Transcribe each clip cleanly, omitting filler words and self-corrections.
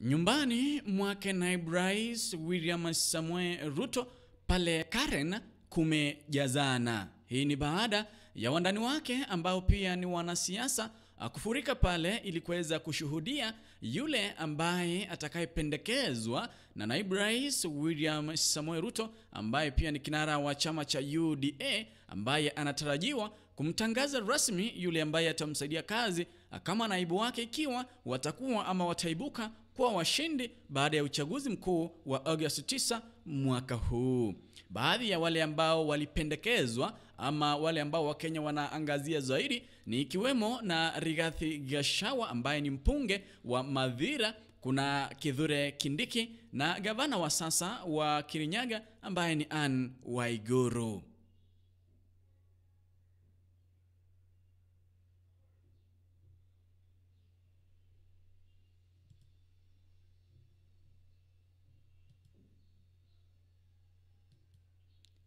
Nyumbani mwake naibu rais William Samoei Ruto pale Karen kumejazana. Hii ni baada ya wandani wake ambao pia ni wanasiasa kufurika pale ili kuweza kushuhudia yule ambaye atakayependekezwa na naibu rais William Samoei Ruto, ambaye pia ni kinara wa chama cha UDA, ambaye anatarajiwa kumtangaza rasmi yule ambaye atamsaidia kazi kama naibu wake ikiwa watakuwa ama wataibuka kuwa washindi baada ya uchaguzi mkuu wa Agosti 9 mwaka huu. Baadhi ya wale ambao walipendekezwa ama wale ambao Wakenya wanaangazia zaidi ni ikiwemo na Rigathi Gachagua ambaye ni mpunge wa Mathira, kuna Kithure Kindiki na gavana wa sasa wa Kirinyaga ambaye ni Anne Waiguru.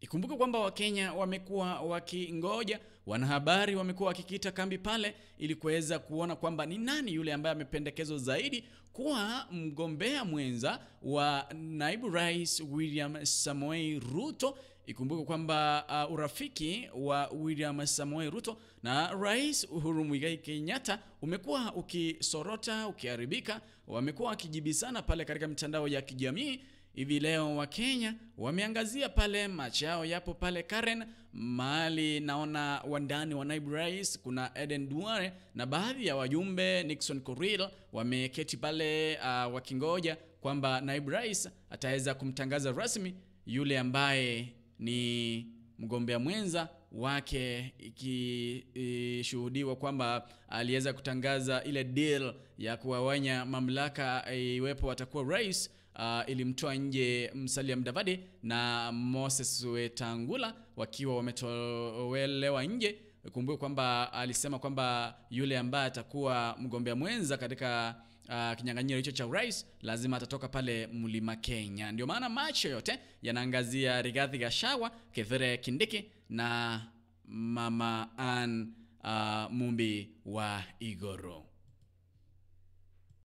Ikumbuke kwamba Wakenya wamekuwa wakingoja, wanahabari wamekuwa wakikita kambi pale ili kuweza kuona kwamba ni nani yule ambaye amependekezwa zaidi kuwa mgombea mwenza wa naibu rais William Samoei Ruto. Ikumbuke kwamba urafiki wa William Samoei Ruto na Rais Uhuru Muigai Kenyatta umekuwa ukisorota, ukiharibika, wamekuwa wakijibisana pale katika mitandao ya kijamii. Hivi leo wa Kenya wameangazia pale, macho yao yapo pale Karen, mahali naona wandani wa naibu rais, kuna Eden Duale na baadhi ya wajumbe Nixon Korir wameketi pale wakingoja kwamba naibu rais ataweza kumtangaza rasmi yule ambaye ni mgombea mwenza wake, ikishuhudiwa kwamba aliweza kutangaza ile deal ya kuwawanya mamlaka iwepo atakuwa rais. Ilimtoa nje Musalia Mudavadi na Moses Wetangula wakiwa wametolewa nje. Kumbuka kwamba alisema kwamba yule ambaye atakuwa mgombea mwenza katika kinyang'anyiro hicho cha urais lazima atatoka pale Mlima Kenya. Ndio maana macho yote yanaangazia Rigathi Gachagua, Kithure Kindiki na Mama Anne Mumbi wa Igoro.